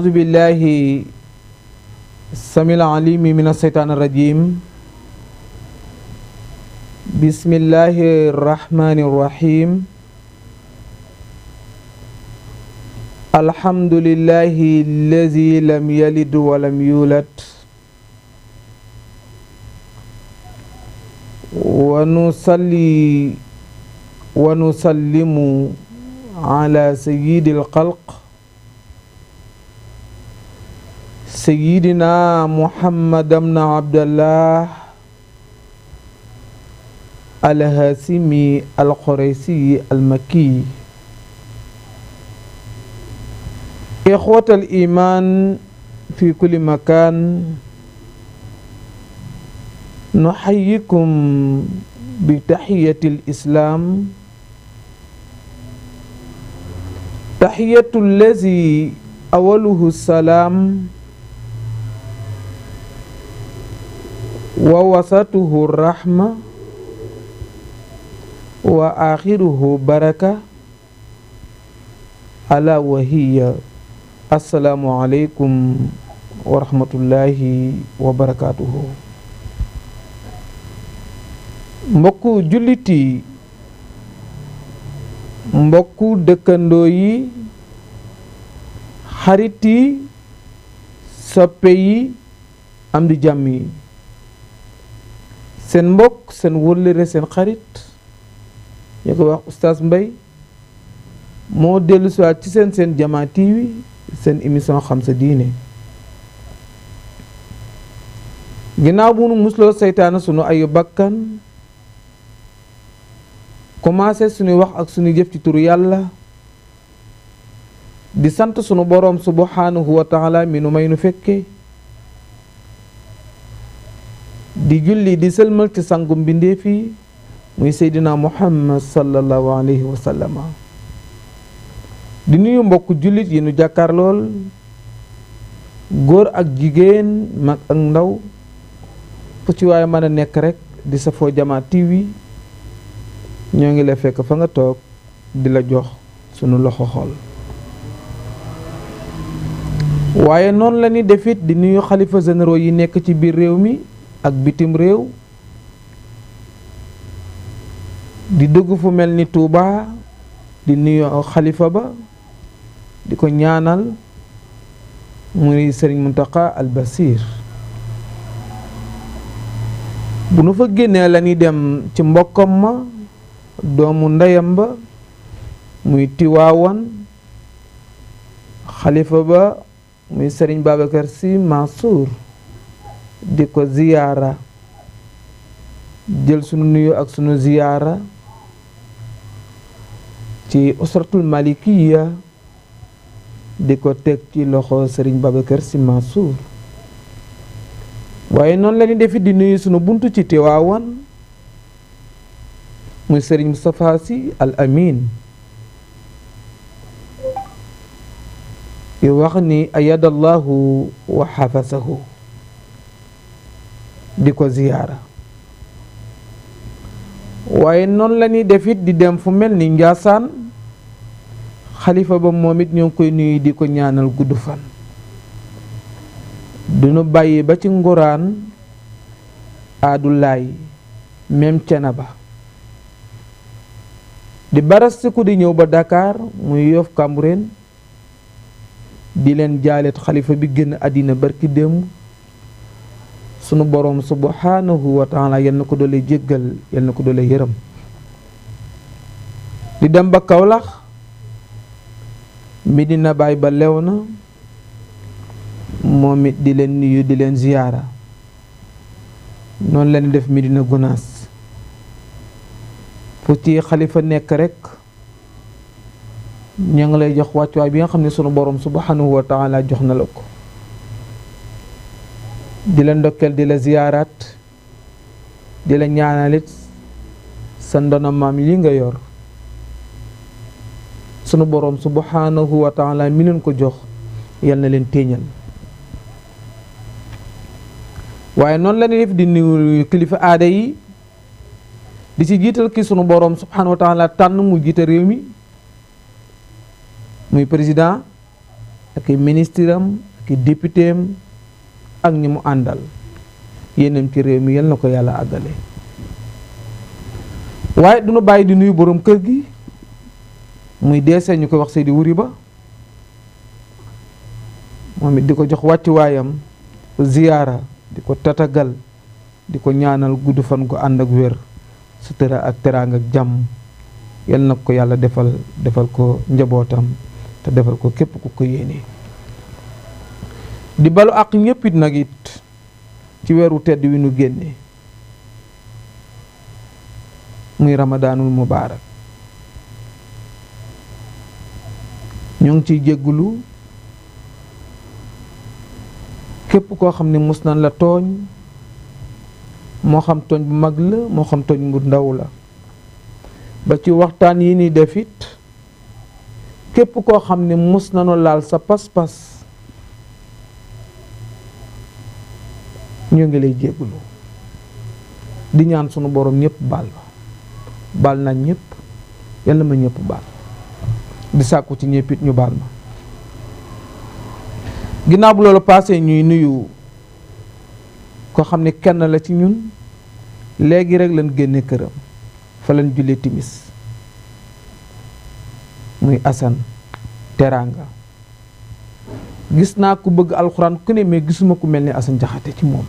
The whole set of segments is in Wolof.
أعوذ بالله السميع العليم من الشيطان الرجيم بسم الله الرحمن الرحيم الحمد لله الذي لم يلد ولم يولد ونصلي ونسلم على سيد الخلق سيدنا محمد بن عبد الله الهاشمي القريشي المكي إخوة الإيمان في كل مكان نحييكم بتحية الإسلام تحية الذي أوله السلام ووسطه الرحمة وآخره بركة ألا وهي السلام عليكم ورحمة الله وبركاته. mbokku jullit yi mbokku dëkkandoo yi xarit yi soppe yi am di jàmm yi seen mbokk seen wëllëre seen xarit ñu ko wax Oustaz Mbaye moo dellu si waat ci seen Jamaa TV seen émission xam sa diine ginnaaw bu nu musloo seytaane sunu ayu bakkan commencé suñuy wax ak suñuy jëf ci turu yàlla di sant sunu boroom subhanahu wa taala mi nu may nu fekke di julli di sëlmal ci sangu mbindeef yi muy seydina muhammad sallallahu alayhi wa sallama di nuyu mbokk jullit yi nu jàkkaar lool góor ak jigéen mag ak ndaw fu ci waaye mën a nekk rek di safoo Jamaa TV ñoo ngi la fekk fa nga toog di la jox sunu loxo xol waaye noonu la ni defit di nuyu xalifa généraux yi nekk ci biir réew mi ak bitim réew di dugg fu mel ni Touba di nuyu xalifa ba di ko ñaanal muy Serigne Mountakha Al Basir bu nu fa génnee la ni dem ci mbokkam ma doomu ndeyam ba muy Tiwaawan xalifa ba muy Serigne Babacar Sy Mansour di ko ziyaara jël sunu nuyu ak sunu ziyaara ci usratul malikiya di ko teg ci loxo Serigne Babacar Sy Mansour waaye noonu la ñu defi di nuyu sunu buntu ci Tiwaawan muy Serigne Moustapha Sy Al Amin yu wax ni ayadallahu wa xafasahu di ko ziyaara waaye noonu la ñuy defit di dem fu mel ni Njaasaan xalifa ba moom it ñoo ngi koy nuyu di ko ñaanal gudd fan duñu bàyyi ba ci Nguraan Adulaay même Cenaba di barastiku di ñëw ba Dakar muy Yoff Cambérène di leen jaalet xalifa bi génn àddina barki démb sunu boroom subhanahu wa taala yal na ko doole jéggal yal na ko doole yërëm di dem ba Kawlax Medina Baay ba Léona moom it di leen nuyu di leen ziyaara noonu leen def Medina Gunaas fu ci xalifa nekk rek ña ngi lay jox wàccuwaay bi nga xam ne sunu borom subhanahu wa taala jox na la ko di la ndokkeel di la ziyaaraat di la ñaanalit sa ndono maam yi nga yor sunu borom subhanahu wa taala mi leen ko jox yal na leen téeñal waaye noonu la ñuy def di nuyu kilifa aada yi di ci jiital ki sunu borom subhanahu wa taala tànn mu jiite réew mi muy président ak i ministre am ak i député am ak ñi mu àndal yéenam ci réew mi yal na ko yàlla àggale. waaye du nu bàyyi di nuyu borom kër gi muy deesee ñu koy wax Seydi Wuri Ba moom it di ko jox wàccuwaayam ziyaara di ko tatagal di ko ñaanal gudd fan gu ànd ak wér sutura ak teraanga ak jàmm yal na ko yàlla defal ko njabootam te defal ko képp ku ko yéene. di balu àq ñépp it nag it ci weeru tedd wi nu génne muy ramadaanul mubaarak ñoo ngi ciy jéggulu képp koo xam ne mus nañ la tooñ moo xam tooñ bu mag la moo xam tooñ bu ndaw la ba ci waxtaan yi ni def it képp koo xam ne mus nañu laal sa pas-pas ñoo ngi lay jéggulu di ñaan sunu borom ñëpp baal nañ ñëpp yàlla ma ñëpp baal di sàkku ci ñëpp it ñu baal ma. ginnaaw bu loolu paase ñuy nuyu ko xam ne kenn la ci ñun léegi rek lañ génne këram fa lañ jullee timis muy Assane Teranga gis naa ku bëgg alxuraan ku ne mais gisuma ku mel ni Assane Jaxate ci moom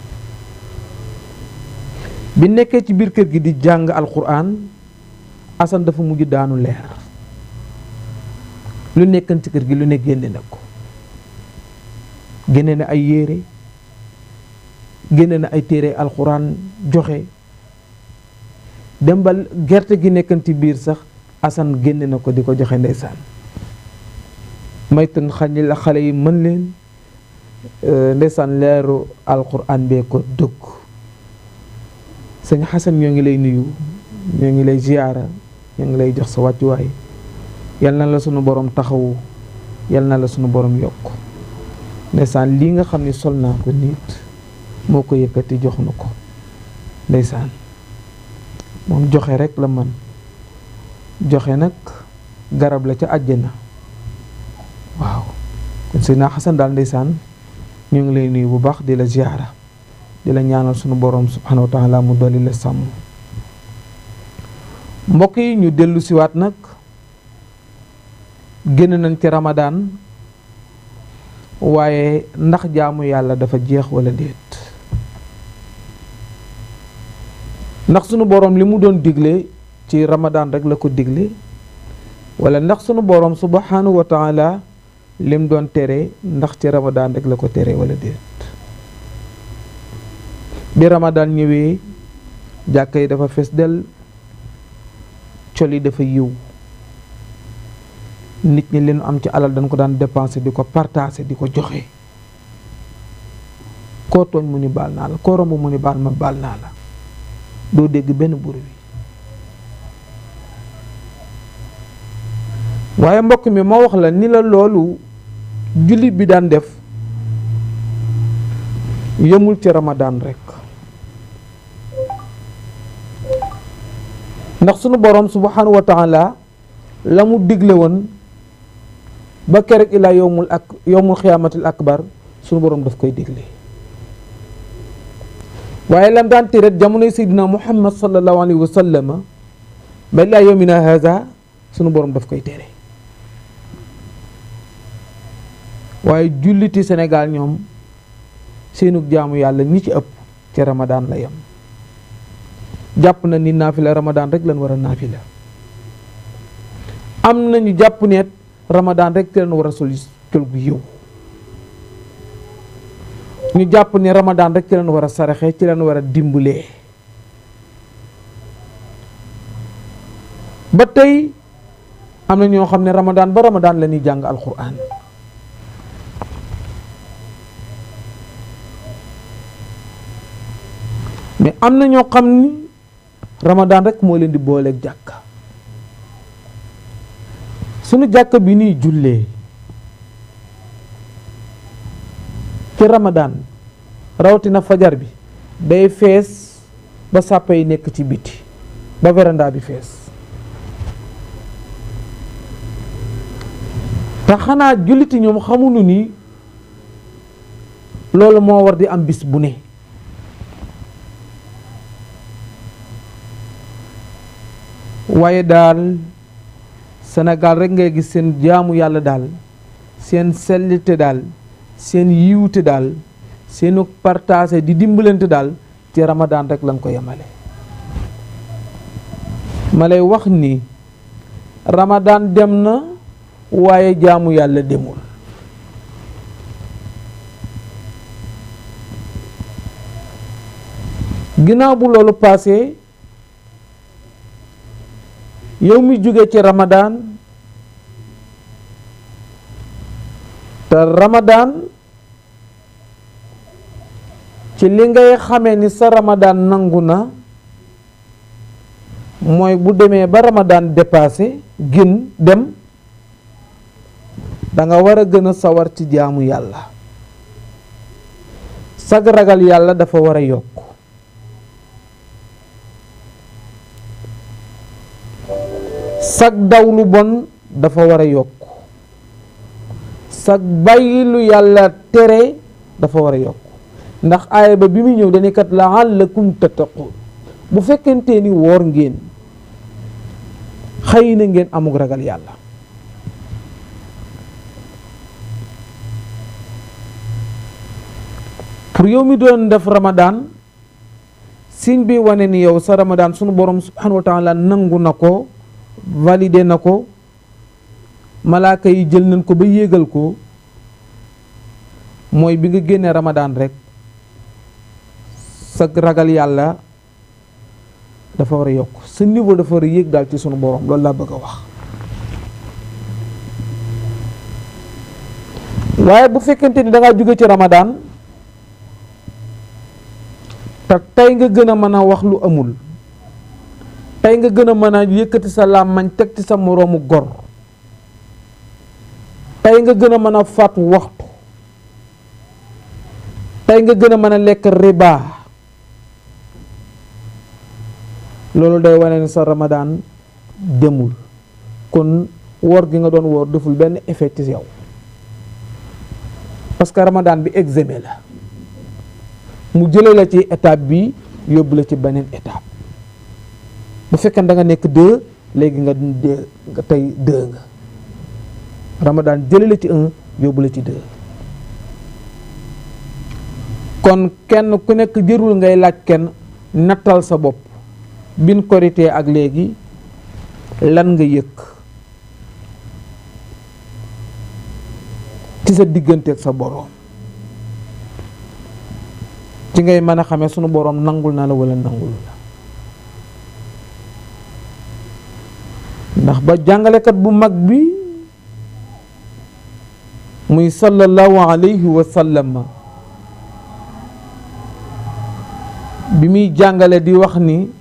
bi nekkee ci biir kër gi di jàng alxuraan Assane dafa mujj daanu leer lu nekkan ci kër gi lu ne génne na ko génne na ay yére génne na ay téere alxuraan joxe dem ba gerte gi nekkan ci biir sax Assane génne na ko di ko joxe ndeysaan maytan xañ la xale yi mën leen ndeysaan leeru alxuraan bee ko dëgg sëñ Xasan ñoo ngi lay nuyu ñoo ngi lay ziyaara ñoo ngi lay jox sa wàccuwaay yal na la sunu borom taxawu yal na la sunu borom yokk ndeysaan lii nga xam ne sol naa ko nit moo ko yëkkati jox na ko ndeysaan moom joxe rek la man joxe nag garab la ca àjjana waaw kon sëñ Xasan daal ndeysaan ñoo ngi lay nuyu bu baax di la ziyaara di la ñaanal sunu borom subhanahu wa taala mu dolli la sàmm. mbokk yi ñu dellu siwaat nag génn nañ ci ramadaan waaye ndax jaamu yàlla dafa jeex wala déet ndax sunu borom li mu doon digle ci ramadaan rek la ko digle wala ndax sunu borom subhanahu wa taala lim doon tere ndax ci ramadaan rek la ko tere wala déet bi ramadaan ñëwee jàkka yi dafa fees del col yi dafa yiw nit ñi leen am ci alal dañ ko daan dépenser di ko partager di ko joxe koo tooñ mu ni baal naa la koo romb mu ni baal naa la doo dégg benn bruit waaye mbokk mi ma wax la ni la loolu jullit bi daan def yemul ci ramadaan rekk ndax sunu borom subhanahu wa taala la mu digle woon ba kerek ilaa yowmul xiyaamatil akbar sunu borom daf koy digle waaye lam daan tere jamonoy seydina muhammad sallallahu alayhi wa sallam ba ilaa yowmina haza sunu borom daf koy tere waaye julliti Sénégal ñoom seenug jaamu yàlla ñi ci ëpp ci ramadaan la yem jàpp na ni naafila ramadaan rek lan war a naafila am nañu jàpp ne ramadaan rek ci lan war a sol col gu yiw ñu jàpp ne ramadaan rek ci lan war a saraxe ci lan war a dimbalee ba tey am na ñoo xam ne ramadaan ba ramadaan la ñuy jàng alquran mais am na ñoo xam ni ramadaan rek moo leen di booleeg jàkka sunu jàkka bi nii jullee ci ramadaan rawatina fajar bi day fees ba sàppa yi nekk ci biti ba véranda bi fees te xanaa julliti ñoom xamuñu ni loolu moo war di am bis bu ne. waaye daal Sénégal rek ngay gis seen jaamu yàlla daal, seen sellite daal, seen yiwte daal, seenu partage di dimbalante daal ci Ramadan rek lañ ko yemale. ma lay wax ni Ramadan dem na waaye jaamu yàlla demul. ginnaaw bu loolu paase, yow mi jóge ci Ramadan te Ramadan ci li ngay xamee ni sa Ramadan nangu na mooy bu demee ba Ramadan dépassé gën dem, da nga war a gën a sawar ci jaamu yàlla. sag ragal yàlla dafa war a yokk. sag daw lu bon dafa war a yokk. sag bàyyi lu yàlla tere dafa war a yokk. ndax aaya ba bi muy ñëw dañu kat la'allakum tattaqun, bu fekkente ni woor ngeen xëy na ngeen amug ragal yàlla. pour yow mi doon def Ramadan, signe bi wane ni yow sa Ramadan sunu borom subhanahu wa taala nangu na ko, validé na ko, malaaka yi jël nañ ko ba yéegal ko, mooy bi nga génnee Ramadan rek sa ragal yàlla dafa war a yokk, sa niveau dafa war a yéeg daal ci sunu borom. loolu laa bëgg a wax. waaye bu fekkente ni da ngaa jóge ci Ramadan te tey nga gën a mën a wax lu amul, tey nga gën a mën a yëkkati sa làmmañ teg ci sa moroomu gor, tey nga gën a mën a faat waxtu, tey nga gën a mën a lekk riba, loolu day wane ni sa Ramadan demul. kon woor gi nga doon woor deful benn effet ci yow, parce que Ramadan bi examen la, mu jëlee la ci étape bi yóbbu la ci beneen étape. bu fekkee da nga nekk 2 léegi nga 2 nga tey 2 nga. Ramadan jëlee la ci 1 yóbbu la ci 2. kon kenn ku nekk jërul ngay laaj kenn, nattal sa bopp bin korité ak léegi lan nga yëg ci sa diggante ak sa boroom. ci ngay mën a xamee sunu boroom nangul na la wala nangul la. ndax ba jàngalekat bu mag bi muy sallallahu alayhi wa sallam bi muy jàngale di wax ni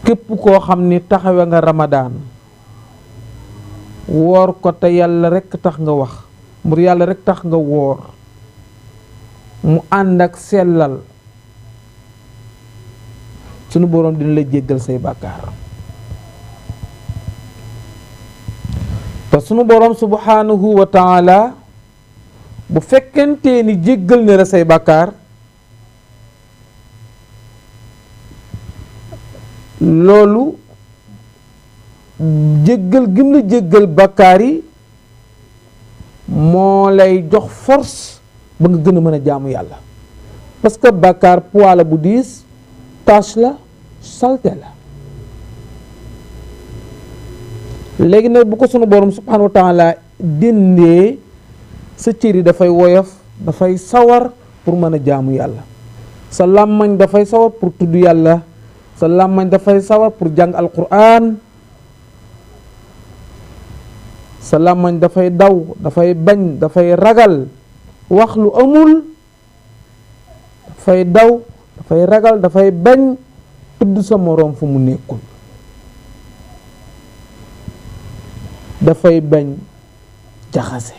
képp koo xam ni taxawe nga Ramadan woor ko te yàlla rekk tax nga wax, mbur yàlla rekk tax nga woor, mu ànd ak sellal, sunu boroom dina la jéggal say bàkkaar. te sunu boroom subhanahu wa taala bu fekkente ni jéggal na la say bàkkaar, loolu jéggal gim la jéggal bàkkaar yi moo lay jox force ba nga gën a mën a jaamu yàlla. parce que bàkkaar poids la bu diis, tâche la, salte la. léegi nag bu ko sunu borom subhanahu wa taala dindee, sa cër yi dafay woyof, dafay sawar pour mën a jaamu yàlla. sa làmmañ dafay sawar pour tudd yàlla, sa làmmañ dafay sawar pour jàng alquran, sa làmmañ dafay daw, dafay bañ, dafay ragal wax lu amul, dafay daw, dafay ragal, dafay bañ tudd sa moroom fu mu nekkul, dafay bañ jaxase.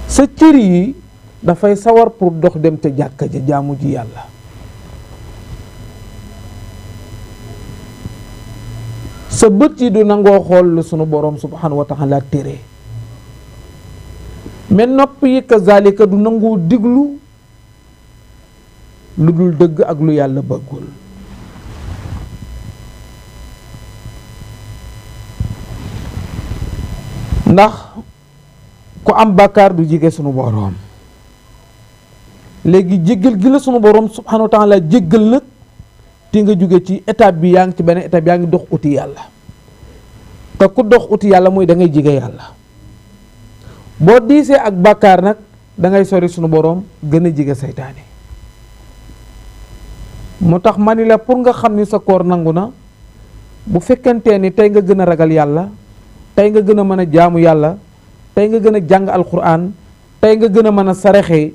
sa cër yi dafay sawar pour dox dem te jàkka ja jaamu ji yàlla. sa bët yi du nangoo xool lu sunu boroom subhanahu wa taala tere mais nopp yi kazalika du nangoo diglu lu dul dëgg ak lu yàlla bëggul. ndax ku am bàkkaar du jege sunu boroom. léegi jéggal gi la sunu boroom subhanahu wa taala jéggal nag te nga jóge ci étape bi yaa ngi ci beneen étape yaa ngi dox uti yàlla te ku dox uti yàlla mooy da ngay jege yàlla. boo diisee ak bàkkaar nag da ngay sori sunu boroom gën a jege saytaane. moo tax ma ni la pour nga xam ni sa koor nangu na bu fekkentee ni tey nga gën a ragal yàlla, tey nga gën a mën a jaamu yàlla, tey nga gën a jàng alquran, tey nga gën a mën a saraxe,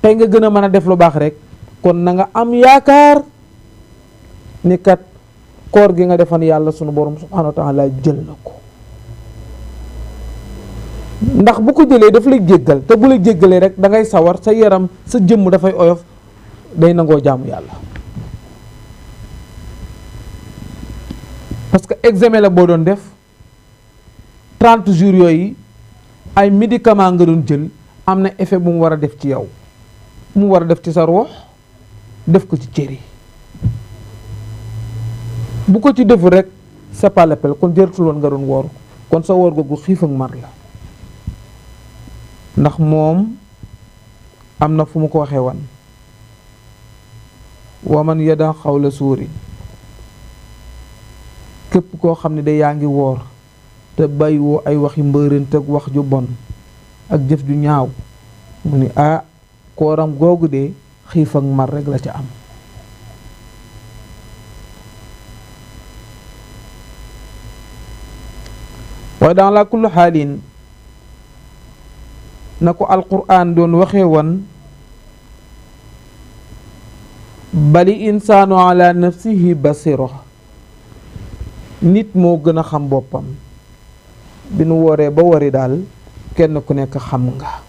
tey nga gën a mën a def lu baax rek, kon na nga am yaakaar ni kat koor gi nga defan yàlla sunu borom subhanahu wa taala jël na ko. ndax bu ko jëlee daf lay jéggal, te bu la jéggalee rek da ngay sawar, sa yaram sa jëmm dafay oyof, day nangoo jaamu yàlla. parce que examen la boo doon def 30 jours yooyu ay médicament nga doon jël, am na effet bu mu war a def ci yow, mu war a def ci sa ruux, def ko ci cër yi. bu ko ci deful rek c'est pas l'appel, kon jërtul woon nga doon woor, kon sa woor googu xiif ak mar la. ndax moom am na fu mu ko waxee wan waman yada xawla suuri, képp koo xam ne da yaa ngi woor te bàyyiwoo ay waxi mbërënt ak wax ju bon ak jëf ju ñaaw, mu ni kooram googu de xiif ak mar rek la ca am. waaye dans la kullu xaalin na ko alquran doon waxee woon bali insaanu ala nafsihi basiro, nit moo gën a xam boppam. bi nu wooree ba wari daal kenn ku nekk xam nga,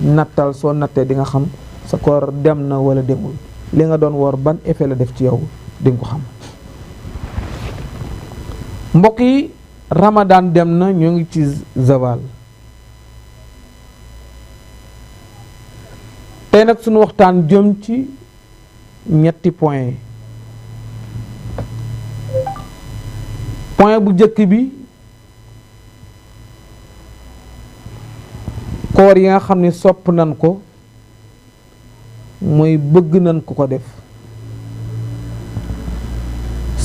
nattal soo nattee di nga xam sa koor dem na wala demul, li nga doon woor ban effet la def ci yow di nga ko xam. mbokk yi, Ramadan dem na, ñoo ngi ci zawal. tey nag sunu waxtaan jëm ci ñetti point. point bu njëkk bi, koor yi nga xam ne sopp nan ko, mooy bëgg nan ku ko def.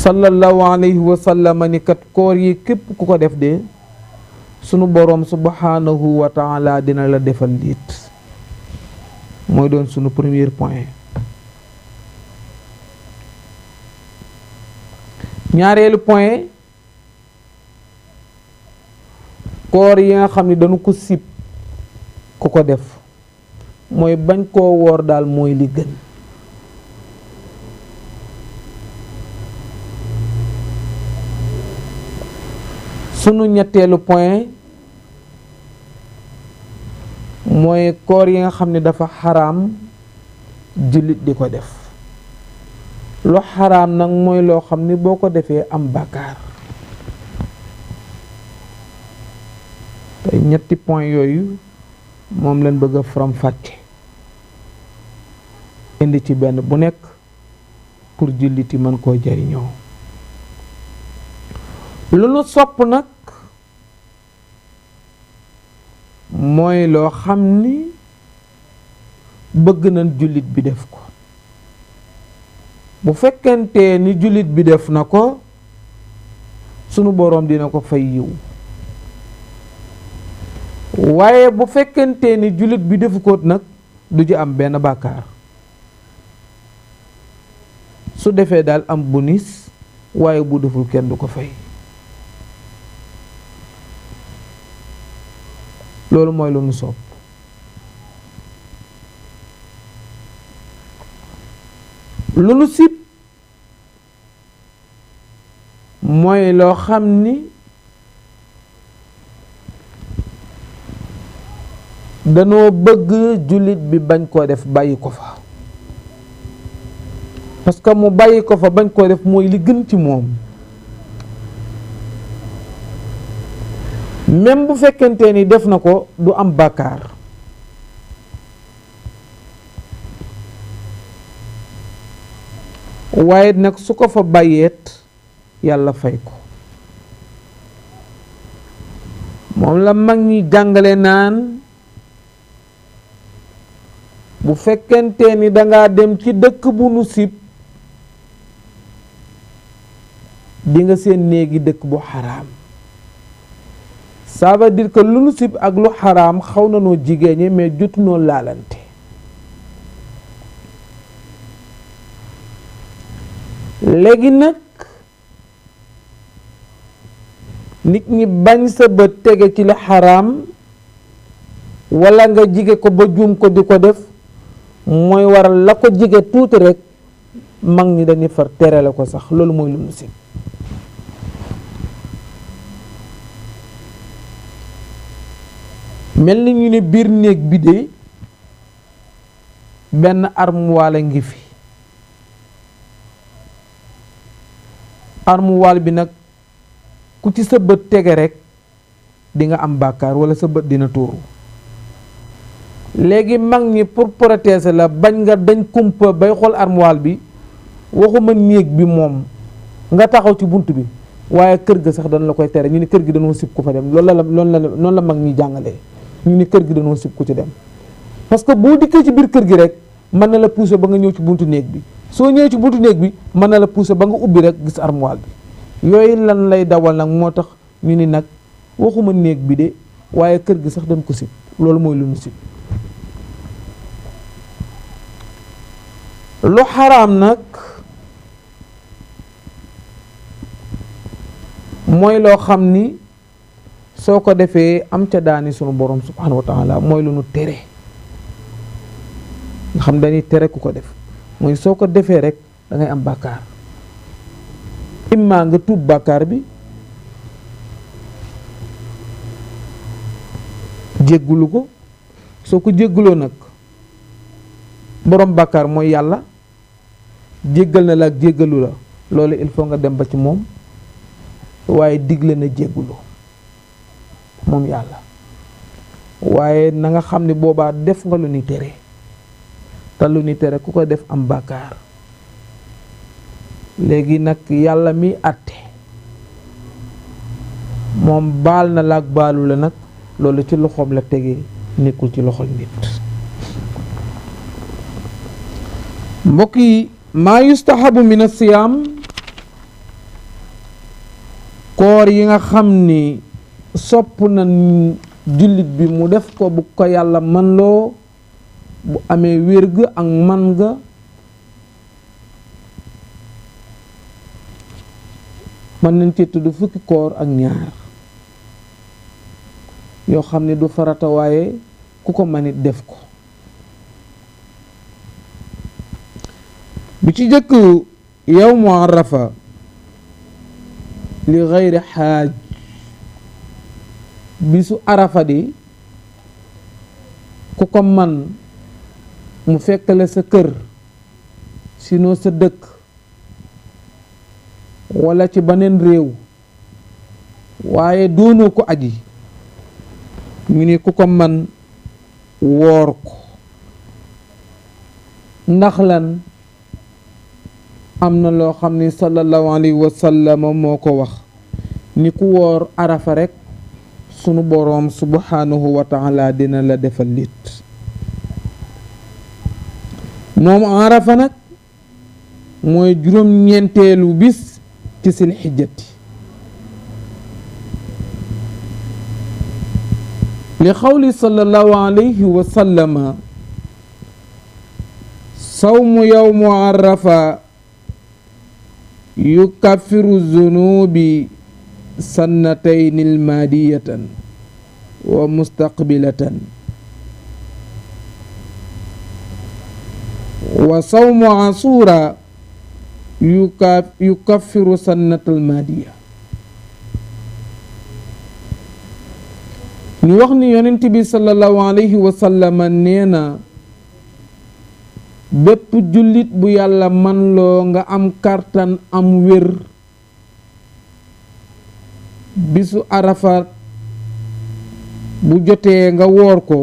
sallallahu alayhi wa sallam ni kat koor yi képp ku ko def de sunu boroom subhanahu wa taala dina la defal liit. mooy doon sunu premier point. ñaareelu point, koor yi nga xam ne dañu ko sib ku ko def, mooy bañ koo woor daal mooy li gën. sunu ñetteelu point mooy koor yi nga xam ne dafa xaraam jullit di ko def. lu xaraam nag mooy loo xam ni boo ko defee am bàkkaar. tey ñetti point yooyu moom leen bëgg a faram fàcce indi ci benn bu nekk pour julliti mën koo jariñoo. lu nu sopp nag mooy loo xam ni bëgg nañ jullit bi def ko. bu fekkente ni jullit bi def na ko, sunu boroom dina ko fay yiw. waaye bu fekkente ni jullit bi defu ko nag du ci am benn bàkkaar. su defee daal am bonus, waaye bu deful kenn du ko fay. loolu mooy lu nu sopp. lu nu sib mooy loo xam ni danoo bëgg jullit bi bañ koo def, bàyyi ko fa. parce que mu bàyyi ko fa bañ koo def mooy li gën ci moom. même bu fekkente ni def na ko du am bàkkaar. waaye nag su ko fa bàyyeet yàlla fay ko. moom la mag ñi jàngale naan bu fekkente ni danga dem ci dëkk bu nu sib di nga seen néegi dëkk bu xaraam. ça veut dire que lu nu sib ak lu xaraam xaw na noo jigéen mais jotu noo laalante. léegi nag nit ñi bañ sa bët tege ci li xaraam walla nga jige ko ba juum ko di ko def mooy waral la ko jige tuuti rekk mag ñi dañuy far tere la ko sax loolu mooy lu nu sib. mel ni ñu ne biir néeg bi de benn armoire ngi fi. armoire bi nag ku ci sa bët tege rekk di nga am bàkkaar walla sa bët dina tuuru. léegi mag ñi pour protéger la bañ nga dañ kumpa bay xool armoire bi waxuma néeg bi moom nga taxaw ci bunt bi waaye kër ga sax dañ la koy tere ñu ni kër gi dañoo sib ku fa dem noonu la mag ñi jàngalee ñu ni kër gi dañoo sib ku ci dem. parce que boo dikkee ci biir kër gi rek mën na la pousser ba nga ñëw ci buntu néeg bi soo ñëwee ci buntu néeg bi mën na la pousser ba nga ubbi rek gis armoire bi. yooyu lan lay dawal nag moo tax ñu ni nag waxuma néeg bi de waaye kër gi sax dañ ko sib loolu mooy lu nu sib. lu xaraam nag mooy loo xam ni soo ko defee am ca daani sunu borom subhanahu wa taala mooy lu nu tere nga xam dañuy tere ku ko def mooy soo ko defee rek da ngay am bàkkaar. imma nga tuub bàkkaar bi jéggulu ko soo ko jégguloo nag borom bàkkaar mooy yàlla jéggal na la ak jéggalu la loolu il faut nga dem ba ci moom waaye digle na jéggulu moom yàlla waaye na nga xam ne boobaa def nga lu ni tere te lu ni tere ku ko def am bàkkaar. léegi nag yàlla mi àtte moom baal na la ak baalu la nag loolu ci loxoom la tegee nekkul ci loxol nit. mbokk yi maa yustahabu min as-siyaam koor yi nga xam ni sopp na jullit bi mu def ko bu ko yàlla man loo bu amee wér ga ak man ga mën nañ ci tudd fukki koor ak ñaar yoo xam ne du farata waaye ku ko manit def ko. bi ci jëkk yawmu arafa li gayri xaaj bisu arafa di ku ko man mu fekkale sa kër sinon sa dëkk walla ci beneen réew waaye doonoo ko aji ñu ni ku ko man woor ko ndax lan am na loo xam ni sallallahu alayhi wa sallam moo ko wax ni ku woor arafa rekk sunu boroom subhanahu wa taala dina la defal lit. moom arafa nag mooy juróom-ñeenteelu bis ci sil xijjati li xawli sallallahu alayhi wa sallama sawmu yawmu arafa yukaffiru zunubi sannatayni almaadiyatan wa mustaqbilatan wa sawmu asura yukaffiru sannatal maadiya. ñu wax ni yonent bi sallallahu alayhi wa sallam nee na bépp jullit bu yàlla man loo nga am kartan am wér bisu Arafat bu jotee nga woor ko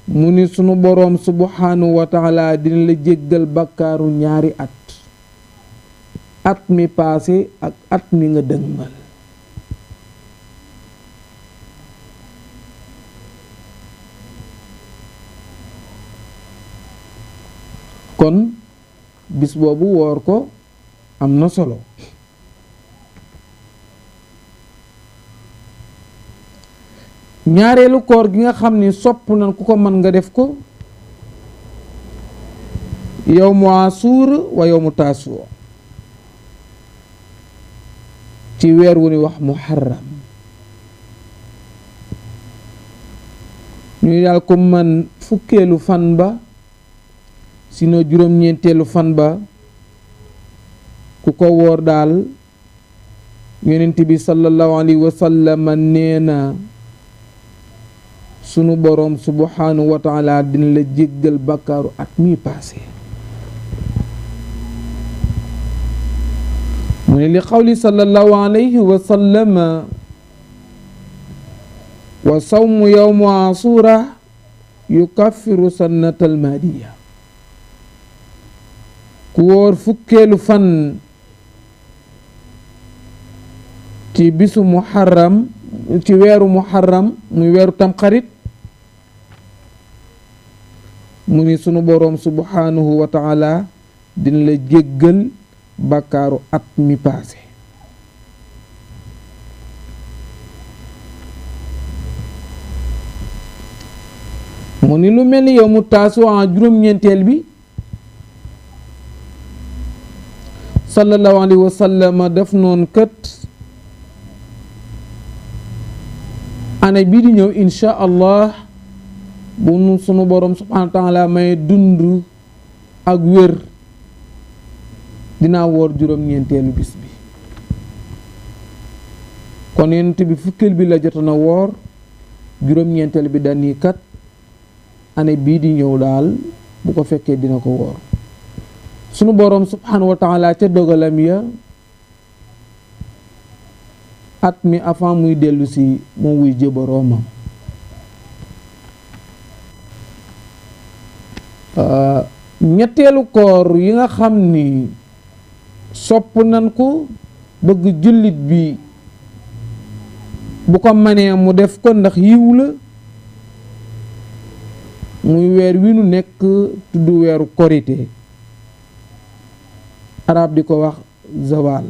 mu ni sunu boroom subhanahu wa taala dina la jéggal bakkaaru ñaari at mi paase ak at mi nga dëgmal. kon bis boobu woor ko am na solo. ñaareelu koor gi nga xam ni sopp nañ ku ko mën nga def ko yawmu Ashura wa yawmu Tasu'a ci weer wu ni wax muharram ñuy daal ko man fukkeelu fan ba sino juróom-ñeenteelu fan ba ku ko woor daal yonent bi sallallahu alayhi wa sallam nee na sunu boroom subhanahu wa taala dina la jéggal bakkaaru at mi paase. mu ne li qawli sallallahu alayhi wa sallam wa sawmu yawmu Ashura yukaffiru sannatal maadiya. ku wóor fukkeelu fan ci bisu muharram ci weeru muharram muy weeru tamxarit mu ni sunu boroom subhanahu wa taala dina la jéggal bakkaaru at mi paase. mu ni lu mel ni yawmu Tasu'a juróom-ñeenteel bi sallallahu alayhi wa sallam def noon kat année bii di ñëw insha allah bu nu sunu boroom subhanahu wa taala may dund ak wér dinaa woor juróom-ñeenteelu bis bi. kon yonent bi fukkeel bi la jotoon a woor juróom-ñeenteel bi danii kat année bii di ñëw daal bu ko fekkee dina ko woor. sunu boroom subhanahu wa taala ca dogalam ya at mi avant muy dellu si moom wuy jë boroomam. ñetteelu koor yi nga xam ni sopp nan ko bëgg jullit bi bu ko manee mu def ko ndax yiw la muy weer wi nu nekk tudd weeru korite arab di ko wax zawal.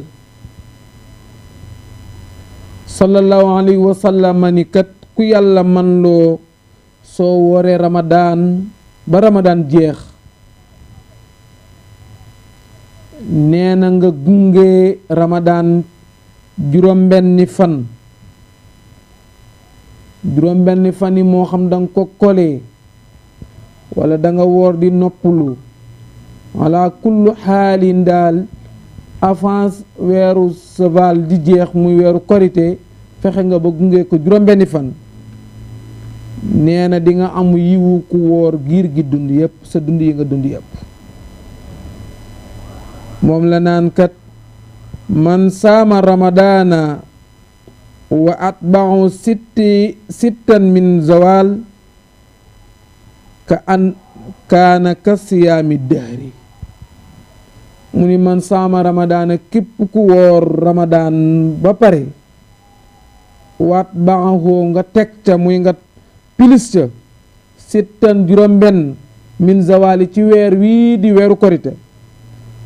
sallallahu alayhi wa sallam ni kat ku yàlla man loo soo wooree ramadaan ba ramadaan jeex nee na nga gunge ramadaan juróom-benni fan yi moo xam danga ko kole wala danga woor di noppalu wala kullu xaalin daal avant weeru saval di jeex muy weeru korite fexe nga ba gunge ko juróom-benni fan nee na di nga am yiwu ku woor giir gi dund yépp sa dund yi nga dund yépp. moom la naan kat man saama ramadaana wa atba'u sittan min zawal ka an kaana ka siyaami dahri. mu ni man saama ramadaana képp ku woor ramadaan ba pare waat baaxoo nga teg ca muy nga pilis ca sittan juróom-benn min zawali ci weer wii di weeru korite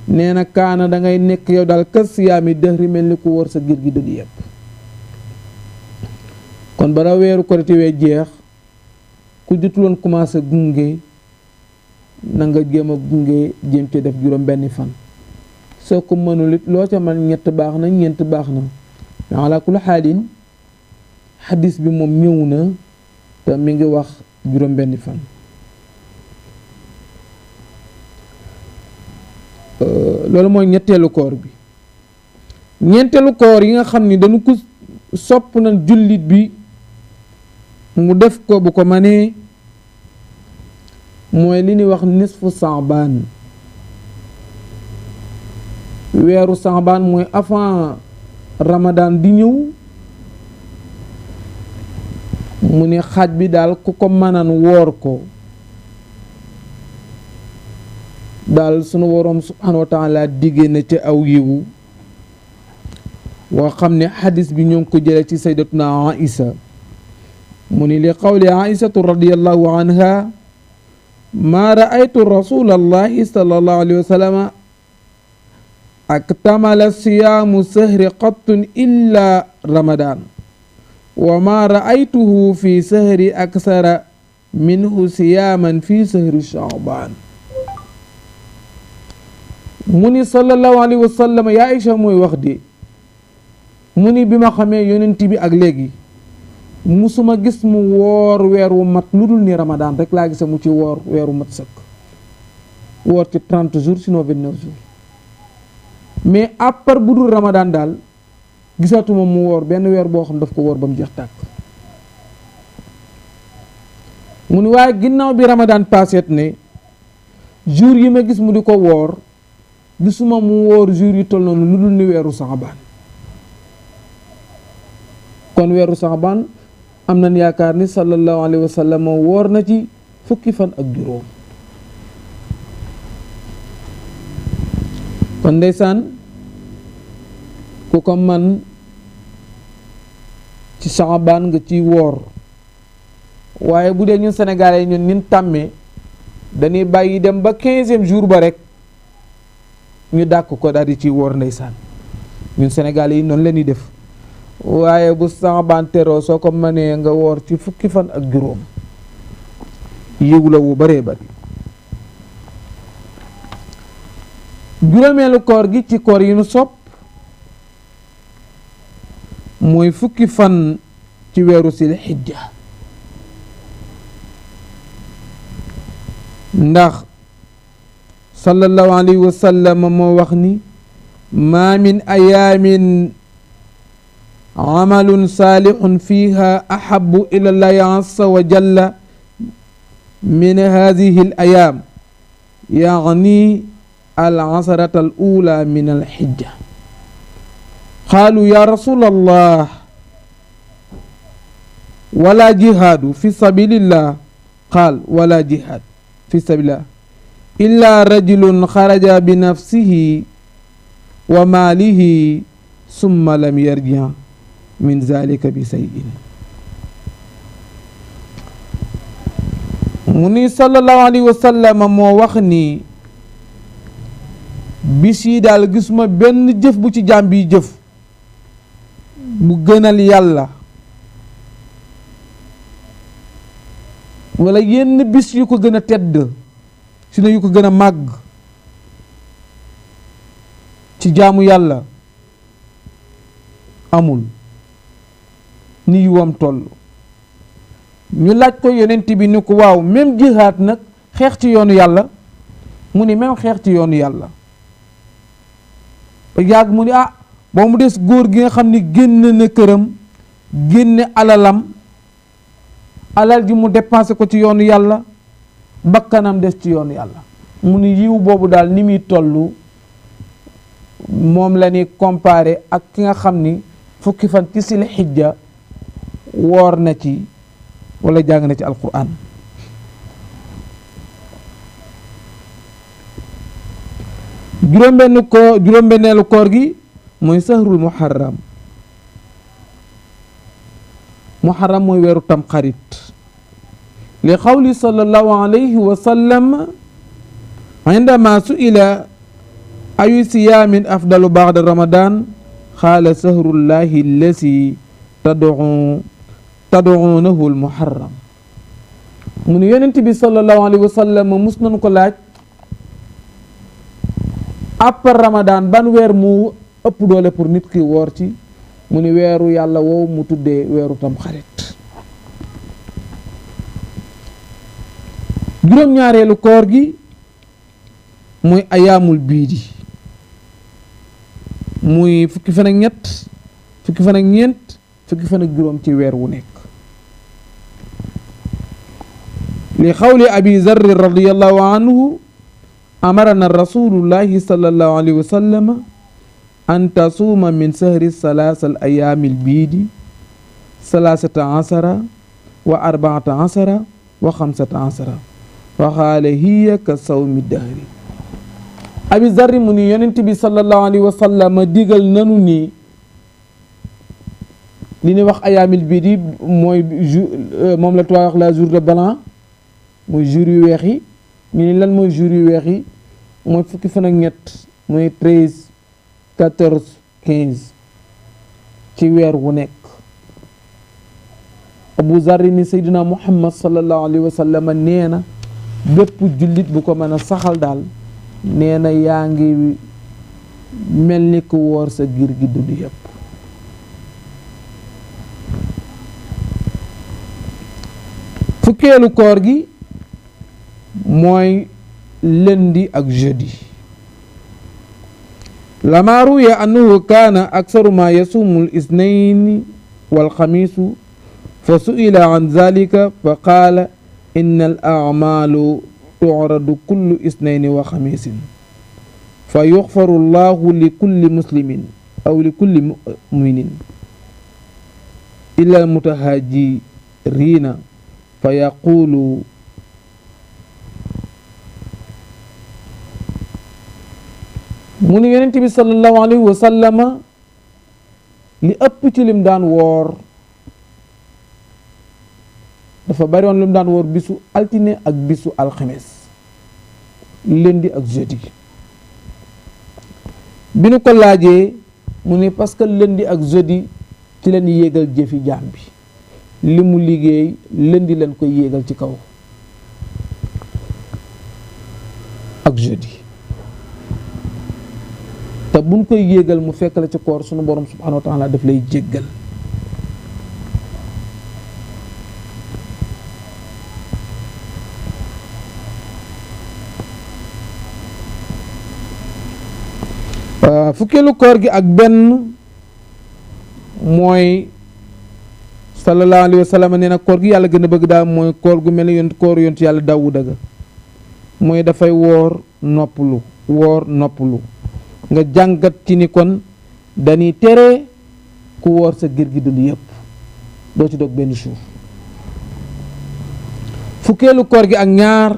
nee na kaana da ngay nekk yow daal ka siyaami dahri mel ni ku woor sa giir gi dund yépp. kon bara weeru korite wee jeex ku jotuloon commencé gunge na nga jéem a gunge jéem ci def juróom-benni fan. soo ko mënul it loo ca man ñett baax na ñeent baax na ala kulli xaalin xadis bi moom ñëw na te mi ngi wax juróom-benni fan. loolu mooy ñetteelu koor bi. ñeenteelu koor yi nga xam ni dañu ko sopp na jullit bi mu def ko bu ko manee mooy li ñuy wax nisfu Saabaan. weeru Saabaan mooy avant Ramadan di ñëw. mu ne xaaj bi daal ku ko mënan woor ko daal sunu woroom subhaanahu wa taala digée na ca aw yiwu woo xam ne xadis bi ñoo ngi ko jële ci sayyidatuna Aïsa mu ni li qawli Aïsatu radiyallahu anha maa raaytu rasulallahi sallallahu alayhi wa sallam aktamala siyaamu sahri qattun illa ramadan wa maa raaytuhu fi sahri aksara minhu siyaaman fi sahri Sha'baan. mu ni sallallahu alayhi wa sallam yaa Aïcha mooy wax de mu ni bi ma xamee yonent bi ak léegi musuma gis mu woor weer wu mat lu dul ni Ramadan rek laa gisa mu ci woor weer wu mat sëkk woor ci 30 jours sinon 29 jours mais à part bu dul Ramadan daal gisatuma mu woor benn weer boo xam daf ko woor ba mu jeex tàkk. mu ni waaye ginnaaw bi Ramadan passeet ne jour yi ma gis mu di ko woor gisuma mu woor jour yi toll noonu lu dul ni weeru Saabaan. kon weeru Saabaan am nañ yaakaar ni sallallahu alayhi wa sallam woor na ci fukki fan ak juróom. kon ndeysaan ku ko man ci Saabaan nga ciy woor waaye bu dee ñun Sénégalais yi ñun nin tàmmee dañuy bàyyi dem ba 15e jour ba rek ñu dàq ko daal di ciy woor ndeysaan ñun Sénégalais yi noonu la ñuy def waaye bu Saabaan teroo soo ko mënee nga woor ci fukki fan ak juróom yiw la wu baree bari. juróomeelu koor gi ci koor yi nu sopp mooy fukki fan ci weeru sil xijja ndax sallallahu alayhi wa sallam moo wax ni maa min ayaamin amalun saalihun fiha ahabu ila llahi azza wa jalla min hadihi al ayaam yaani al asrata al ula min al xijja qaalu ya rasul allah wala jihaadu fi sabilillah qaal wala jihaad fi sabilillah illa rajulun xaraja bi nafsihi wa maalihi summa lam yarji min zalika bi sayin. mu ni sallallahu alayhi wa sallam moo wax ni bis yi daal gisuma benn jëf bu ci jaam bi jëf bu gënal yàlla wala yenn bis yu ko gën a tedd si na yu ko gën a màgg ci jaamu yàlla amul ni yuwam toll. ñu laaj ko yonent bi ni ko waaw même jihaad nag xeex ci yoonu yàlla mu ni même xeex ci yoonu yàlla ba yàgg mu ni boo mu des góor gi nga xam ni génn na këram génne alalam alal ji mu dépensé ko ci yoonu yàlla bakkanam des ci yoonu yàlla mu ni yiw boobu daal ni muy toll moom la ñuy comparé ak ki nga xam ni fukki fan ci sil xijja woor na ci wala jàng na ci alquran. juróom-benneelu koor gi mooy sahrul muharram. muharram mooy weeru tamxarit li xawli sallallahu alayhi wa sallam indama su'ila ayu siyaamin afdalu ba'da ramadan xaala sahrullahi allasi tad'uunahu al-muharram. mu ne yonent bi sallallahu alayhi wa sallam mus nañu ko laaj après ramadan ban weer mu ëpp doole pour nit ki woor ci mu ni weeru yàlla woowu mu tuddee weeru tam xarit. juróom-ñaareelu koor gi muy ayaamul biidi muy fukki fan ak ñett fukki fan ak ñeent fukki fan ak juróom ci weer wu nekk li xawli abi zarri radiyallahu anhu amarana rasulullahi sallallahu alayhi wa sallam an tasuuma min sahri salaasal ayaamil biidi salaasata asara wa arbaata asara wa xamsata asara wa xaala hiya ka sawmi dahri. abi zarri mu ni yonent bi sallallahu alayhi wa sallam digal nanu ni li ñuy wax ayaamil biidi mooy moom la tubaab wax la jour de blanc mooy jour yu weex yi. ñu ni lan mooy jour yu weex yi mooy fukki fan ak ñett mooy 13 14 15 ci weer wu nekk. Abu Zarri ni Seydina Muhammad sallallahu alayhi wa sallam nee na bépp jullit bu ko mën a saxal daal nee na yaa ngi mel ni ku woor sa giir gi dund yépp. fukkeelu koor gi mooy lundi ak jeudi. lama ruya annahu kaana aksaru ma yasuumu al isnayni wal xamiisu fa su'ila an zalika fa qaala inna al a'maalu tu'radu kullu isnayni wa xamiisin fa yuxfaru llahu li kulli muslimin aw li kulli mu'minin illa al mutahaajiriina fa yaqulu mu ni yonent bi sallallahu alayhi wa sallama li ëpp ci lim daan woor dafa bari woon lim daan woor bisu altine ak bisu alxames lundi ak jeudi. bi nu ko laajee mu ni parce que lundi ak jeudi ci leen yéegal jëfi jaam bi li mu liggéey lundi leen koy yéegal ci kaw ak jeudi. te buñ koy yéegal mu fekk la ci koor sunu borom subhanahu wa taala daf lay jéggal. fukkeelu koor gi ak benn mooy sallallahu alayhi wa sallam nee na koor gi yàlla gën a bëgg daal mooy koor gu mel ni yonent koor yonent yàlla Daawuda ga mooy dafay woor noppalu nga jàngat ci ni kon dañuy tere ku woor sa giir gi dund yépp doo ci dog benn jour. fukkeelu koor gi ak ñaar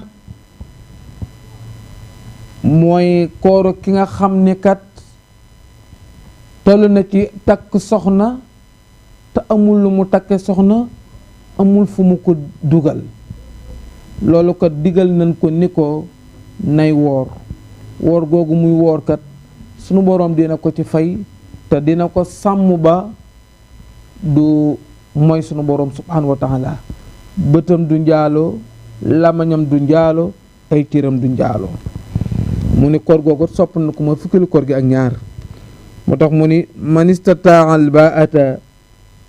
mooy kooru ki nga xam ne kat toll na ci takk soxna te amul lu mu takke soxna amul fu mu ko dugal loolu kat digal nañ ko ni ko nay woor googu muy woor kat sunu boroom dina ko ci fay te dina ko sàmm ba du mooy sunu boroom subhanahu wa taala bëtam du njaaloo lamañam du njaaloo ay tiram du njaaloo. mu ni koor googu sopp na ko mooy fukkeelu koor gi ak ñaar moo tax mu ni man istataa al baata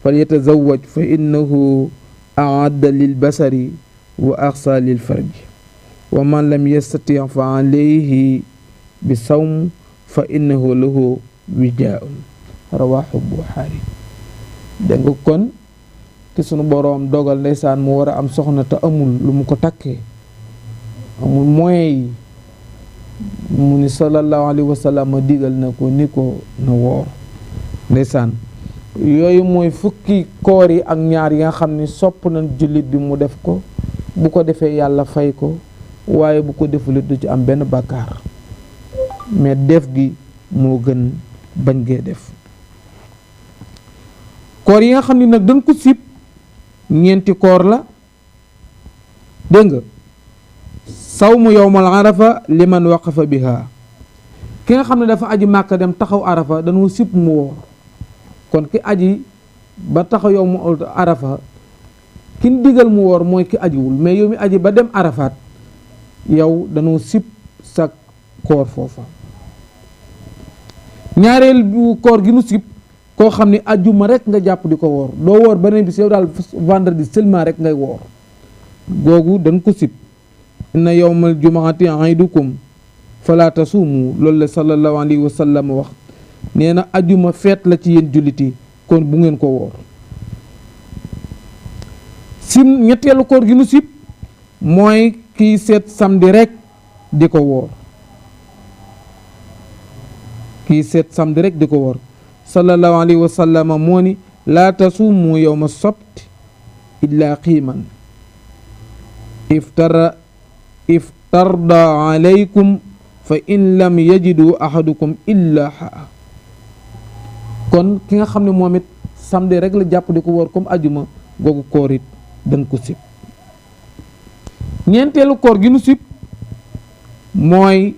fal yatazawwaj fa innahu aadda lil basari wa axsa lil farji wa man lam yastati fa alayhi bi sawm fa innahu lahu wijaaun rawahu Buxaari. dégg nga kon ki sunu boroom dogal ndeysaan mu war a am soxna te amul lu mu ko takkee amul moyen yi mu ni sallallahu alayhi wa sallam digal na ko ni ko na woor ndeysaan. yooyu mooy fukki koor yi ak ñaar yi nga xam ni sopp nañ jullit bi mu def ko bu ko defee yàlla fay ko waaye bu ko defulit du ci am benn bàkkaar mais def gi moo gën bañ gee def. koor yi nga xam ni nag dañ ko sib ñeenti koor la dégg nga sawmu yawmal arafa liman waqafa biha ki nga xam ne dafa aji màkka dem taxaw arafa dañoo sib mu woor kon ki aji ba taxaw yawmu arafa kin digal mu woor mooy ki ajiwul mais yow mi aji ba dem arafaat yow dañoo sib sa koor foofa. ñaareel bu koor gi nu sib koo xam ne ajjuma rek nga jàpp di ko woor doo woor beneen bis yow daal vendredi seulement rek ngay woor googu dañ ko sib. inna yawmal jumaati aidukum fala tasuumu loolu la sallallahu alayhi wa sallam wax nee na ajjuma feet la ci yéen julliti kon bu ngeen ko woor. sim ñetteelu koor gi nu sib mooy kiy seet samedi rek di ko woor, kiy seet samedi rek di ko woor. sallallahu alayhi wa sallam moo ni laa tasuumu yawma sabti illa qiiman iftarda alaykum fa in lam yajidu ahadukum illa haa. kon ki nga xam ne moom it samedi rek la jàpp di ko woor comme ajuma googu koor it dañ ko sib. ñeenteelu koor gi nu sib mooy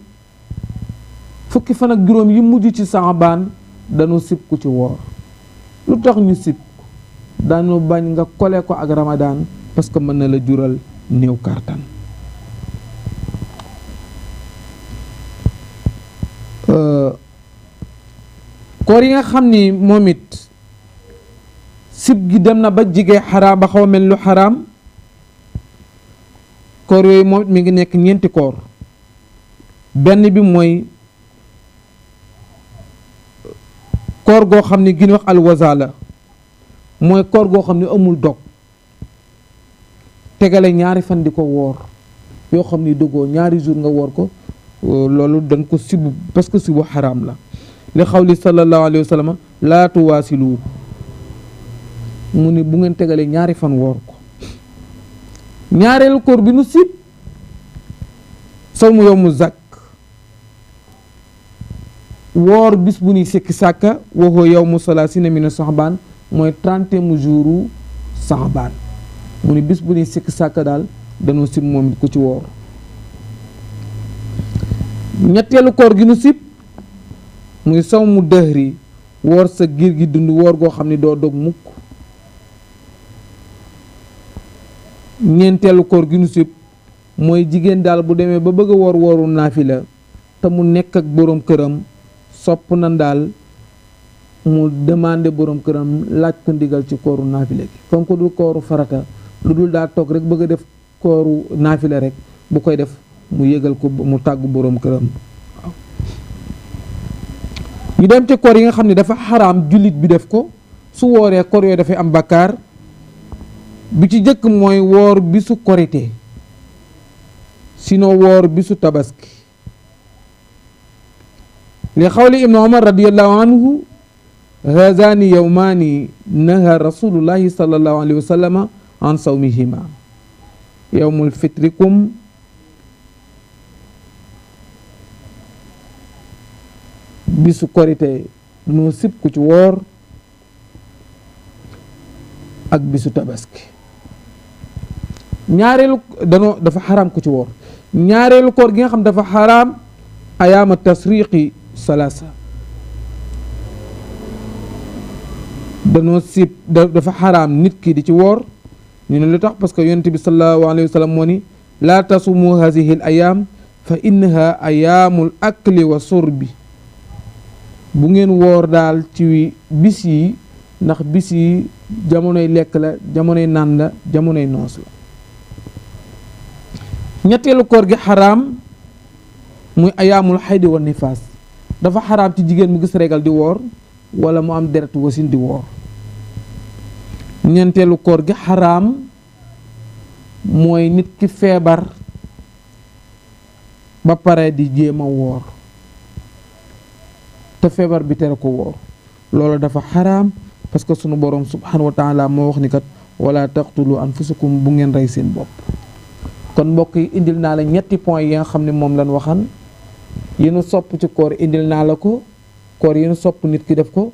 fukki fan ak juróom yi mujj ci saabaan dañu sib ku ci woor. lu tax ñu sib? dañu bañ nga kole ko ak ramadaan parce que mën na la jural néew kàttan. koor yi nga xam ni moom it sib gi dem na ba jige xaraam ba xaw a mel lu xaraam, koor yooyu moom it mi ngi nekk ñeenti koor. benn bi mooy koor goo xam ni gi ñu wax alwazala, mooy koor goo xam ni amul dog, tegale ñaari fan di ko woor yoo xam ni dogoo ñaari jour nga woor ko, loolu dañ ko sibu parce que sibu xaraam la. li xawli sallallahu alayhi wa sallam laa tuwaasilu, mu ni bu ngeen tegalee ñaari fan woor ko. ñaareelu koor bi nu sib sawmu yawmu zak, woor bis bu ñuy sikki sàkka waxoo yawmu salaasina mina saxbaan, mooy 30e jouru saxbaan. mu ni bis bu ñuy sikki sàkka daal dañoo sib moom it ku ci woor. ñetteelu koor gi nu sib muy sawmu dëhri, woor sa giir gi dund, woor goo xam ni doo dog mukk. ñeenteelu koor gi nu sib mooy jigéen daal bu demee ba bëgg a woor wooru naafila te mu nekk ak boroom këram, sopp na daal mu demandé boroom këram laaj ko ndigal ci kooru naafila gi. comme que du kooru farata, lu dul daa toog rek bëgg a def kooru naafila rek, bu koy def mu yëgal ko, mu tàggu boroom këram. waaw ñu dem ci koor yi nga xam ne dafa xaraam jullit bi def ko, su wooree koor yooyu dafay am bakkaar. bi ci jëkk mooy woor bisu korite, sinon woor bisu tabaski. li xawli ibnu umar radiyallahu anhu haazani yawmaani naha rasulullahi sallallahu alayhi wa sallam an sawmihima yawmul fitrikum bisu korite noo sib ku ci woor ak bisu tabaski. ñaareelu dafa xaraam ku ci woor. ñaareelu koor gi nga xam dafa xaraam ayaama tasriqi salaasa, danoo sib dafa xaraam nit ki di ci woor. ñu ne lu tax? parce que yonent bi sallallahu alayhi wa sallam moo ni laa tasumu hadihi al ayaam fa innaha ayaamul akli wa surbi. bu ngeen woor daal ci bis yi, ndax bis yi jamonoy lekk la, jamonoy naan la, jamonoy noos la. ñetteelu koor gi xaraam muy ayaamul xaydi wa nifaas, dafa xaraam ci jigéen mu gis regal di woor wala mu am deret wasin di woor. ñeenteelu koor gi xaraam mooy nit ki feebar ba pare di jéem a woor te feebar bi tere ko woor, loolu dafa xaraam parce que sunu borom subhanahu wa taala moo wax ni kat wala taqtulu anfusakum, bu ngeen rey seen bopp. kon mbokk yi indil naa la ñetti point yi nga xam ne moom lañ waxan yi nu sopp ci koor, indil naa la ko. koor yi nu sopp nit ki def ko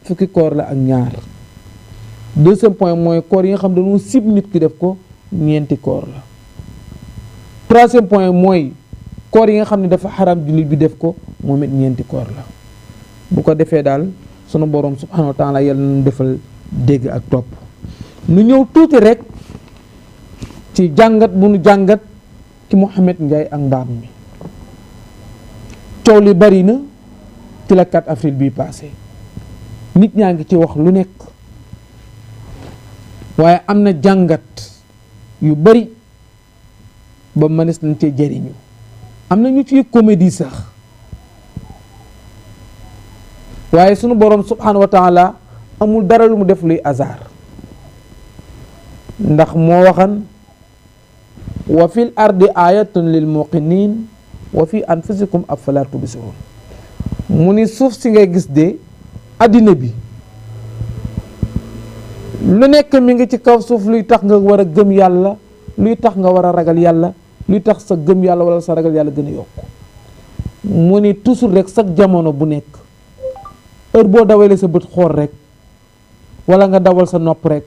fukki koor la ak ñaar. deuxième point mooy koor yi nga xam dañoo sib nit ki def ko ñeenti koor la. troisième point mooy koor yi nga xam ne dafa xaram jullit bi def ko moom it ñeenti koor la. bu ko defee daal sunu borom subhanahu wa taala yàlla nañu defal dégg ak topp. nu ñëw tuuti rek ci jàngat bu nu jàngat ci Mouhamed Ndiaye ak mbaam mi. coow li bari na ci la 4 avril bii passé, nit ñaa ngi ci wax lu nekk, waaye am na jàngat yu bari ba mënees nañ cee jëriñu. am na ñu ci comédie sax, waaye sunu borom subhanahu wa taala amul dara lu mu def luy hasard, ndax moo waxan wa fil ardi ayatun lil muqinin wa fi anfusikum afala tubsirun mu ni suuf si ngay gis de àddina bi lu nekk mi ngi ci kaw suuf luy tax nga war a gëm yàlla, luy tax nga war a ragal yàlla, luy tax sa gëm yàlla wala sa ragal yàlla gën a yokk. mu ni toujours rek sa jamono bu nekk heure boo dawalee sa bët xool rek wala nga dawal sa nopp rek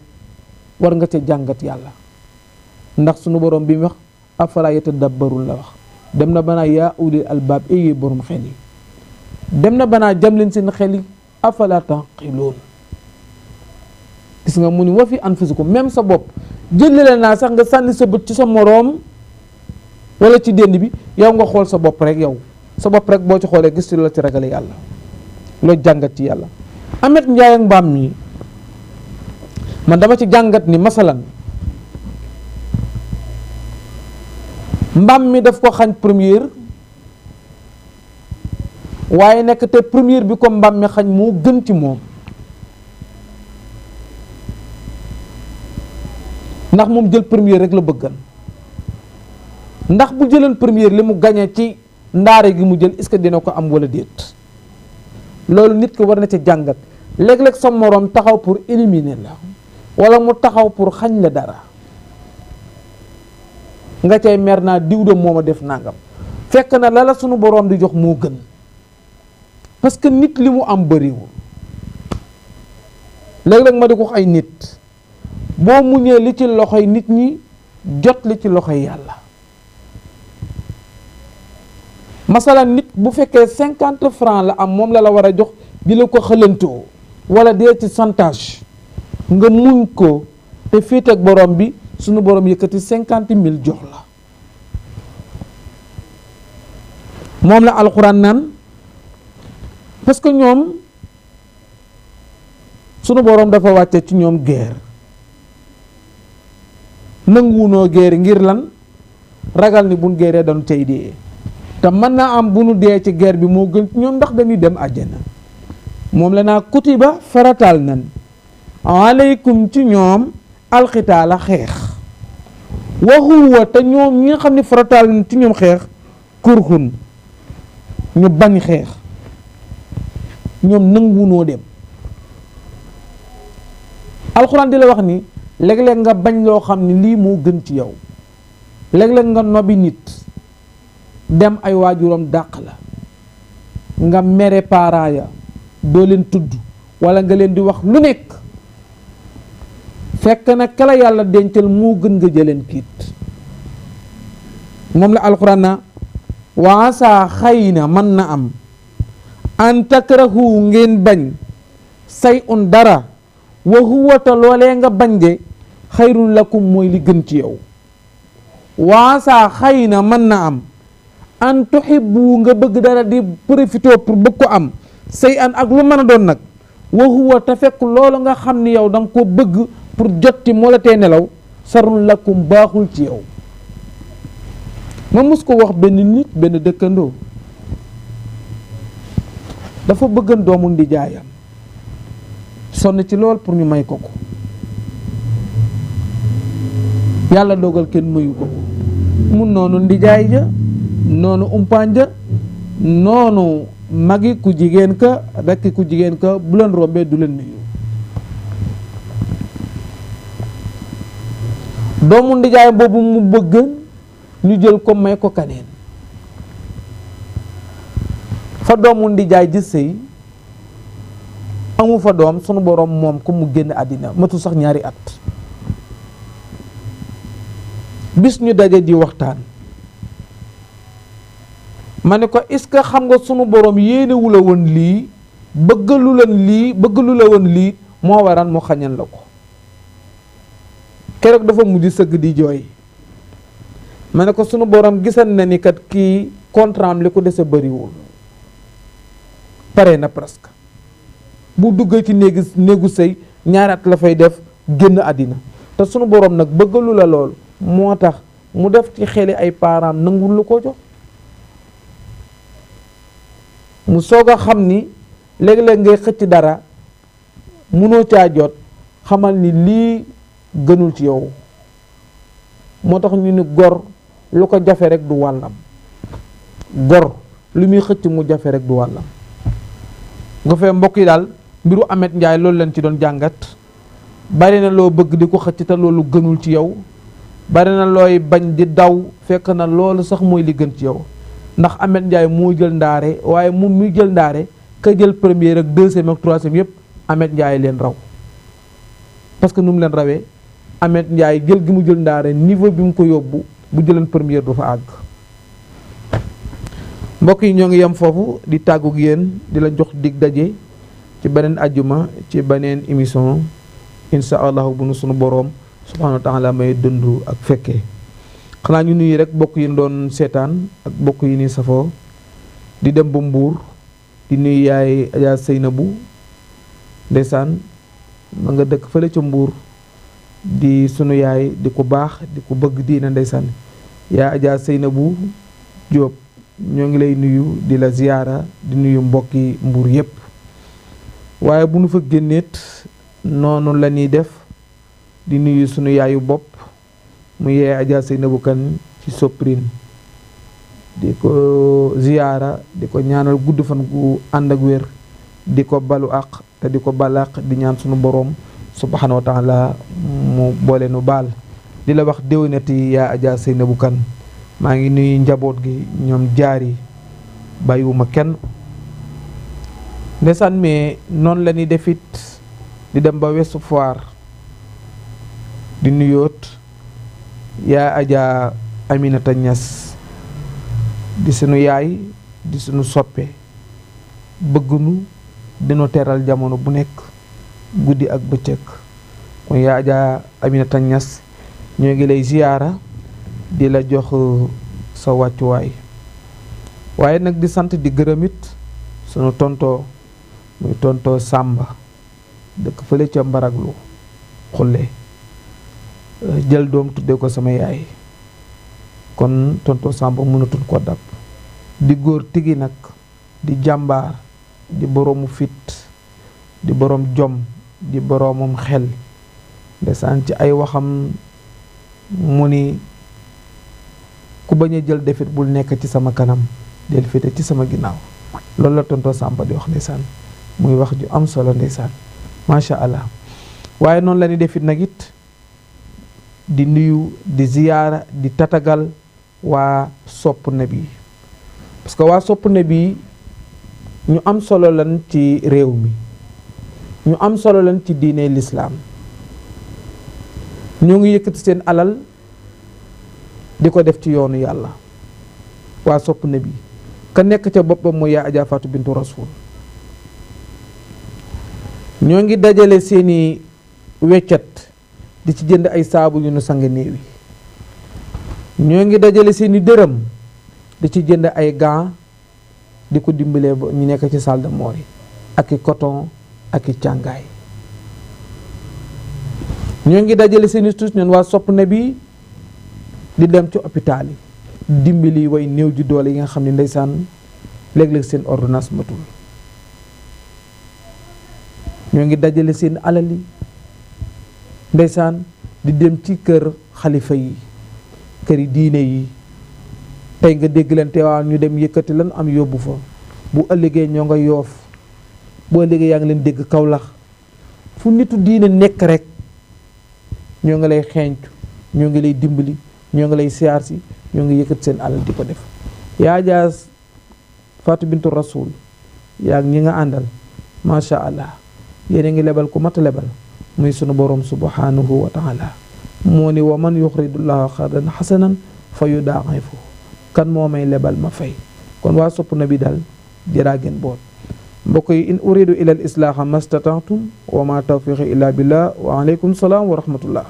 war nga ca jàngat yàlla, ndax sunu borom bi mu wax afala yatadabbarun la wax, dem na banaa yaa ulil albaab éyee borom xel yi, dem na banaa jam leen seen xel yi afala taqiloon. gis nga mu ni wa fi anfusikum même sa bopp jëlale naa sax nga sànni sa bët ci sa moroom wala ci dénd bi, yow nga xool sa bopp rek, yow sa bopp rek boo ci xoolee gis ci la ci ragale yàlla, loo jàngat ci yàlla. Amet Njaay ak mbaam mi man dama ci jàngat ni masalan mbaam mi daf ko xañ première, waaye nekk te première bi ko mbaam mi xañ moo gën ci moom, ndax moom jël première rek la bëggan. ndax bu jëleen première li mu gañe ci ndaare gi mu jël est-ce que dina ko am wala déet? loolu nit ki war na ca jàngat. léeg-léeg sa moroom taxaw pour éliminer la wala mu taxaw pour xañ la dara nga cay mer naa diw de moo ma def nangam, fekk na la sunu boroom di jox moo gën, parce que nit li mu am bëriwul. léeg-léeg ma di ko wax ay nit, boo muñee li ci loxoy nit ñi jot li ci loxoy yàlla. masalan nit bu fekkee 50 francs la am moom la war a jox di la ko xëlantoo wala dee ci chantage, nga muñ ko te féet ak borom bi, sunu borom yëkkati 50 000 jox la. moom la alxuraan naan, parce que ñoom sunu borom dafa wàcce ci ñoom guerre, nanguwunoo guerre ngir lan? ragal ni buñ guerree dañu cay dee, te mën naa am bu nu dee ci guerre bi moo gën ñoom ndax dañuy dem àjjana. moom la naa kutiba faratal nan aleykum ci ñoom alxitaala xeex, wa huwa te ñoom ñi nga xam ne faratal nan ci ñoom xeex kurhun ñu bañ xeex, ñoom nanguwunoo dem. alxuraan di la wax ni léeg-léeg nga bañ loo xam ne lii moo gën ci yow, léeg-léeg nga nobi nit dem ay waajuram dàq la, nga mere parents ya doo leen tudd wala nga leen di wax lu nekk, fekk na kala yàlla dencal moo gën nga jëleen kiit. moom la alxuraan na waasa xëy na mën na am an takrahu ngeen bañ say un dara wa huwa ta loolee nga bañ de xayrun lakum mooy li gën ci yow. waasa xëy na mën na am an tuhibbu nga bëgg dara di profité pour bëgg ko am say an ak lu mën a doon nag, wa huwa te fekk loolu nga xam ni yow da nga ko bëgg pour jotti moo la tee nelaw, sarun lakum baaxul ci yow. ma mus ko wax benn nit, benn dëkkandoo dafa bëggan doomu ndijaayam, sonn ci lool pour ñu may ko ko, yàlla dogal kenn mayu ko ko, mun noonu ndijaay ja, noonu umpaañ ja, noonu magi ku jigéen ka, rekki ku jigéen ka, bu leen rombee du leen nuyu. doomu ndijaay boobu mu bëgg ñu jël ko may ko kaneen, fa doomu ndijaay ji sëy amu fa doom, sunu borom moom ko mu génn àddina matu sax 2 at. bis ñu daje di waxtaan, ma ne ko est-ce que xam nga sunu borom yéenewu la woon lii, bëgg lu la woon lii moo waral mu xañan la ko. keroog dafa mujj sëgg di jooy. ma ne ko sunu borom gisan na ni kat kii contrat am li ko dese bëriwul, pare na presque, bu duggee ci néegu sëy 2 at la fay def génn àddina, te sunu borom nag bëggalu la lool moo tax mu def ci xeli ay parents nangul lu ko jox. mu soog a xam ni léeg-léeg ngay xëcc dara munoo caa jot, xamal ni lii gënul ci yow. moo tax ñu ni gor lu ko jafe rek du wàllam, gor lu muy xëcc mu jafe rek du wàllam. nga fee mbokk yi daal mbiru Ameth Ndiaye loolu lañ ci doon jàngat. bari na loo bëgg di ko xëcc te loolu gënul ci yow, bari na looy bañ di daw fekk na loolu sax mooy li gën ci yow. ndax Ameth Ndiaye moo jël ndaare, waaye moom muy jël ndaare ka jël première ak deuxième ak troisième yëpp Ameth Ndiaye leen raw. parce que nu mu leen rawee, Ameth Ndiaye jël gi mu jël ndaare niveau bi mu ko yóbbu bu jëleen première du fa àgg. mbokk yi ñoo ngi yem foofu di tàggu yéen di la jox dig daje ci beneen ajjuma ci beneen émission insha allahu bu nu sunu boroom subhanahu wa taala may dund ak fekkee. xanaa ñu nuyu rek bokk yi doon seetaan ak bokk yi ni safoo di dem ba Mbuur di nuyu yaay Adja Seynabu ndeysaan ma nga dëkk fële ca Mbuur di sunu yaay di ko baax di ko bëgg diina ndeysaan yaay Adja Seynabu Jóob ñoo ngi lay nuyu di la ziyaara di nuyu mbokki Mbuur yépp. waaye bu nu fa génneet noonu la ñuy def di nuyu sunu yaayu bopp mu yaay Adja Seynabu Kan ci Soprin di ko ziyaara di ko ñaanal gudd fan gu ànd ak wér, di ko balu àq te di ko balaq di ñaan sunu boroom subhanahu wa taala mu boole nu baal. di la wax déwénati yaa Adja Seynabu Kan. maa ngi nuyu njaboot gi ñoom jaari bàyyiwuma kenn ndeysaan. mais noonu la ñuy defit di dem ba Ouest Foire di nuyoot yaa Adja Aminata Ñas di sunu yaay di sunu soppe bëggunu dina teral jamono bu nekk guddi ak bëccëg. kon yaa Adja Aminata Ñas ñoo ngi lay ziyaara di la jox sa wàccuwaay. waaye nag di sant di gërëmit sunu tontoo muy tontoo Sàmba dëkk fële ca Mbaraglu xulle jël doom tudde ko sama yaay. kon tontoo Sàmba mënatul ko dab di góor tigi nag di jàmbaar di boroomu fit di boroom jom di boroomam xel ndeysaan. ci ay waxam mu ni ku bañ a jël defit bul nekk ci sama kanam del féete ci sama ginnaaw. loolu la tontoo Sàmba di wax ndeysaan, muy wax ju am solo ndeysaan macha allah. waaye noonu la ñuy defit nag it di nuyu di ziyaara di tatagal waa sopp nabi, parce que waa sopp nabi ñu am solo lan ci réew mi, ñu am solo lan ci diine lislaam. ñoo ngi yëkkati seen alal di ko def ci yoonu yàlla. waa sopp nabi ka nekk ca boppam mooy yaa Adja Fatou Bintou Rasoul. ñoo ngi dajale seeni weccet di ci jënd ay saabu yu nu sange néew yi. ñoo ngi dajale seeni dërëm di ci jënd ay gants di ko dimbalee ba ñu nekk ci salle de mort yi ak i coton ak i càngaay. ñoo ngi dajale seeni tuus ñun waa sopp nabi di dem ci hôpital yi dimbali way néew ji doole yi nga xam ne ndeysaan léeg-léeg seen ordonnance matul. ñoo ngi dajale seen alal yi ndeysaan di dem ci kër xalifa yi këri diine yi. tey nga dégg leen teewaan ñu dem yëkkati lan am yóbbu fa, bu ëllëgee ñoo nga Yoof, bu ëllëgee yaa ngi leen dégg Kawlax. fu nitu diine nekk rek ñoo ngi lay xeeñcu, ñoo ngi lay dimbali, ñoo ngi lay siyaar si, ñoo ngi yëkkati seen alal di ko def. yaa Adja Fatou Bintou Rasoul yaa ñi nga àndal macha allah yéen a ngi lebal ku mat a lebal muy sunu borom subhanahu wa taala. moo ni wa man yuxridullaha xardan xasanan fa yudaa'ifu, kan moo may lebal ma fay. kon waa sopp nabi daal jëraa ngeen boot. mbokk yi in uridu ila al islaaha mastata'tum wa ma tawfiqi illa billah wa alaykum salaam wa rahmatullah.